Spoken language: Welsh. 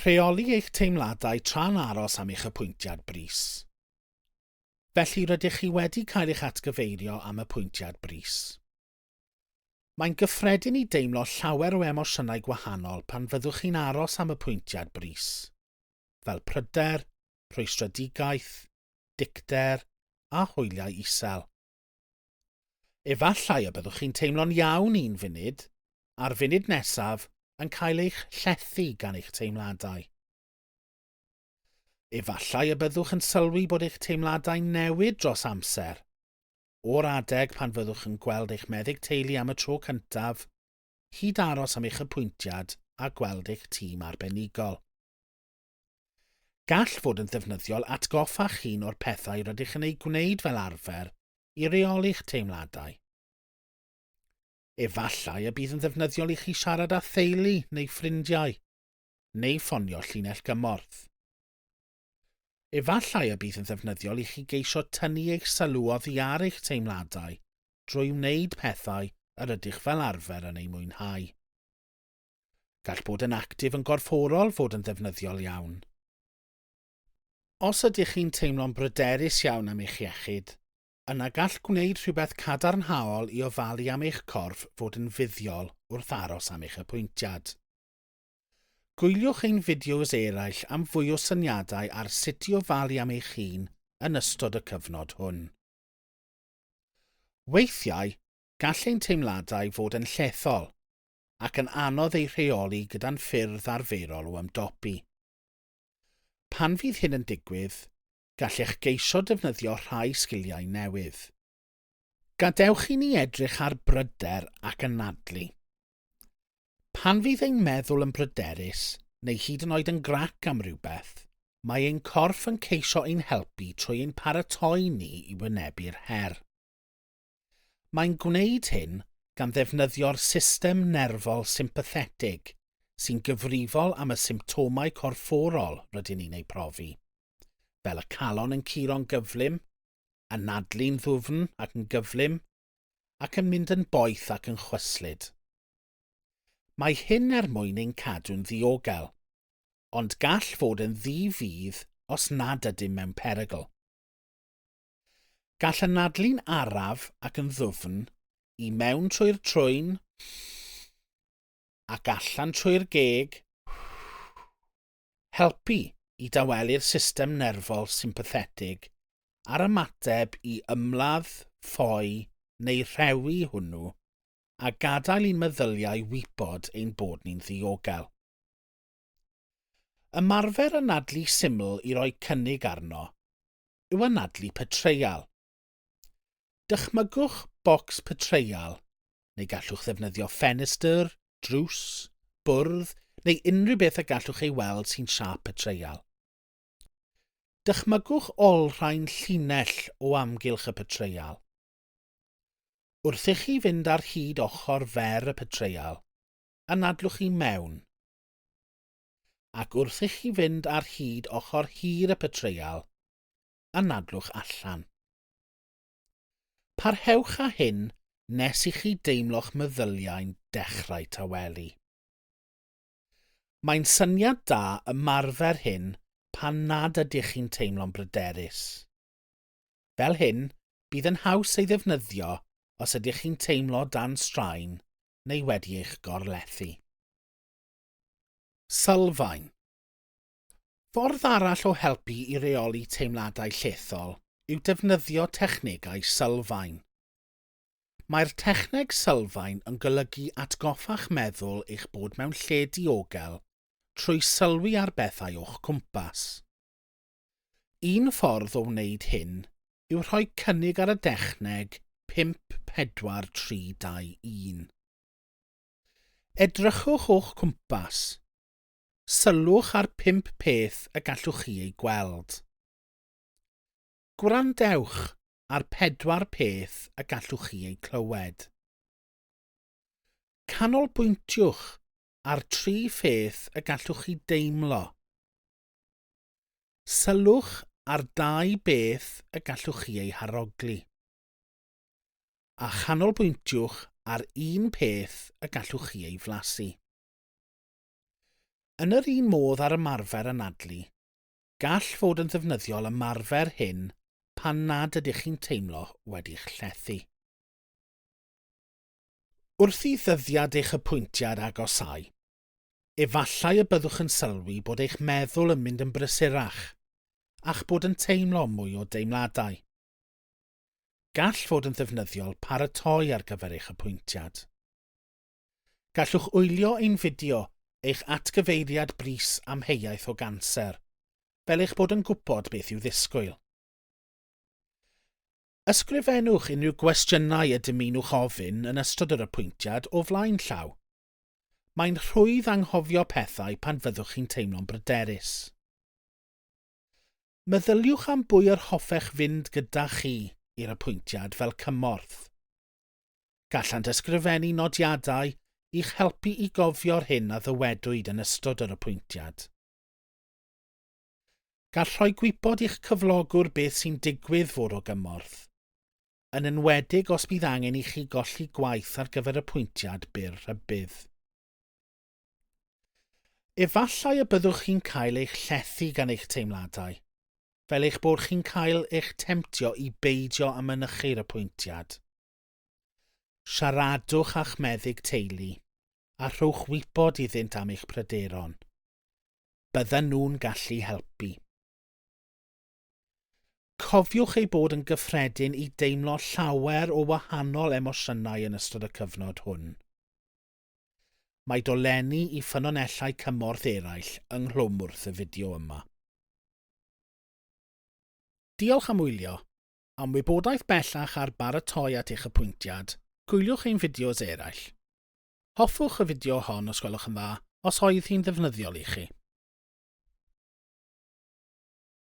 Rheoli eich teimladau tra'n aros am eich apwyntiad brys. Felly rydych chi wedi cael eich atgyfeirio am apwyntiad brys. Mae'n gyffredin i deimlo llawer o emosiynau gwahanol pan fyddwch chi'n aros am apwyntiad brys, fel pryder, rhwystredigaeth, dicter a hwyliau isel. Efallai y byddwch chi'n teimlo'n iawn un funud, a'r funud nesaf yn cael eich llethu gan eich teimladau. Efallai y byddwch yn sylwi bod eich teimladau'n newid dros amser, o'r adeg pan fyddwch yn gweld eich meddyg teulu am y tro cyntaf, hyd aros am eich apwyntiad a gweld eich tîm arbenigol. Gall fod yn ddefnyddiol atgoffa'ch hun o'r pethau rydych yn eu gwneud fel arfer i reoli'ch teimladau. Efallai y bydd yn ddefnyddiol i chi siarad â theulu neu ffrindiau, neu ffonio llinell gymorth. Efallai y bydd yn ddefnyddiol i chi geisio tynnu eich sylw oddi ar eich teimladau drwy wneud pethau yr ydych fel arfer yn eu mwynhau. Gall bod yn actif yn gorfforol fod yn ddefnyddiol iawn. Os ydych chi'n teimlo'n bryderus iawn am eich iechyd, yna gall gwneud rhywbeth cadarnhaol i ofalu am eich corff fod yn fuddiol wrth aros am eich apwyntiad. Gwyliwch ein fideos eraill am fwy o syniadau ar sut i ofalu am eich hun yn ystod y cyfnod hwn. Weithiau, gall ein teimladau fod yn llethol, ac yn anodd eu rheoli gyda'n ffyrdd arferol o ymdopi. Pan fydd hyn yn digwydd, gallech geisio defnyddio rhai sgiliau newydd. Gadewch i ni edrych ar bryder ac anadlu. Pan fydd ein meddwl yn bryderus, neu hyd yn oed yn grac am rywbeth, mae ein corff yn ceisio ein helpu trwy ein paratoi ni i wynebu'r her. Mae'n gwneud hyn gan ddefnyddio'r system nerfol sympathetig, sy'n gyfrifol am y symptomau corfforol rydyn ni'n eu profi, fel y calon yn curo'n gyflym, anadlu'n ddwfn ac yn gyflym, ac yn mynd yn boeth ac yn chwyslyd. Mae hyn er mwyn ein cadw'n ddiogel, ond gall fod yn ddi-fudd os nad ydym mewn perygl. Gall anadlu'n araf ac yn ddwfn, i mewn trwy'r trwyn ac allan trwy'r geg, helpu i dawelu'r system nerfol sympathetig a'r ymateb i ymladd, ffoi neu rhewi hwnnw a gadael i'n meddyliau wybod ein bod ni'n ddiogel. Ymarfer anadlu syml i roi cynnig arno yw anadlu petreial. Dychmygwch bocs petreial, neu gallwch ddefnyddio ffenestr, drws, bwrdd neu unrhyw beth y gallwch ei weld sy'n siâp petreial. Dychmygwch olrhain llinell o amgylch y petreial. Wrth i chi fynd ar hyd ochr fer y petreial, anadlwch i mewn, ac wrth i chi fynd ar hyd ochr hir y petreial, anadlwch allan. Parhewch â hyn nes i chi deimlo'ch meddyliau'n dechrau tawelu. Mae'n syniad da ymarfer hyn pan nad ydych chi'n teimlo'n bryderus. Fel hyn, bydd yn haws ei ddefnyddio os ydych chi'n teimlo dan straen neu wedi eich gorlethu. Sylfaen. Ffordd arall o helpu i reoli teimladau llethol yw defnyddio technegau sylfaen. Mae'r techneg sylfaen yn golygu atgoffa'ch meddwl eich bod mewn lle diogel trwy sylwi ar bethau o'ch cwmpas. Un ffordd o wneud hyn yw rhoi cynnig ar y dechneg 5 4 3 2 1. Edrychwch o'ch cwmpas. Sylwch ar pump peth y gallwch chi eu gweld. Gwrandewch ar pedwar peth y gallwch chi eu clywed. Canolbwyntiwch ar tri pheth y gallwch chi deimlo. Sylwch ar dau beth y gallwch chi eu harogli. a chanolbwyntiwch ar un peth y gallwch chi ei flasu. Yn yr un modd â'r ymarfer anadlu, gall fod yn ddefnyddiol ymarfer hyn pan nad ydych chi'n teimlo wedi'ch llethu. Wrth i ddyddiad eich apwyntiad agosáu, efallai y byddwch yn sylwi bod eich meddwl yn mynd yn brysurach a'ch bod yn teimlo mwy o deimladau. Gall fod yn ddefnyddiol paratoi ar gyfer eich apwyntiad. Gallwch wylio ein fideo Eich Atgyfeiriad Brys Amheuaeth o Ganser, fel eich bod yn gwybod beth i'w ddisgwyl. Ysgrifennwch unrhyw gwestiynau y dymunwch ofyn yn ystod yr apwyntiad o flaen llaw. Mae'n rhwydd anghofio pethau pan fyddwch chi'n teimlo'n bryderus. Meddyliwch am bwy yr hoffech fynd gyda chi i'r apwyntiad fel cymorth. Gallant ysgrifennu nodiadau i'ch helpu i gofio'r hyn a ddywedwyd yn ystod yr apwyntiad. Gall rhoi gwybod i'ch cyflogwr beth sy'n digwydd fod o gymorth, yn enwedig os bydd angen i chi golli gwaith ar gyfer apwyntiad byr rhybudd. Efallai y byddwch chi'n cael eich llethu gan eich teimladau, fel eich bod chi'n cael eich temtio i beidio â mynychu'r apwyntiad. Siaradwch â'ch meddyg teulu a rhowch wybod iddynt am eich pryderon. Byddan nhw'n gallu helpu. Cofiwch ei bod yn gyffredin i deimlo llawer o wahanol emosiynau yn ystod y cyfnod hwn. Mae dolenni i ffynonellau cymorth eraill ynghlwm wrth y fideo yma. Diolch am wylio. Am wybodaeth bellach ar baratoi at eich apwyntiad, gwyliwch ein fideos eraill. Hoffwch y fideo hon os gwelwch yn dda, os oedd hi'n ddefnyddiol i chi.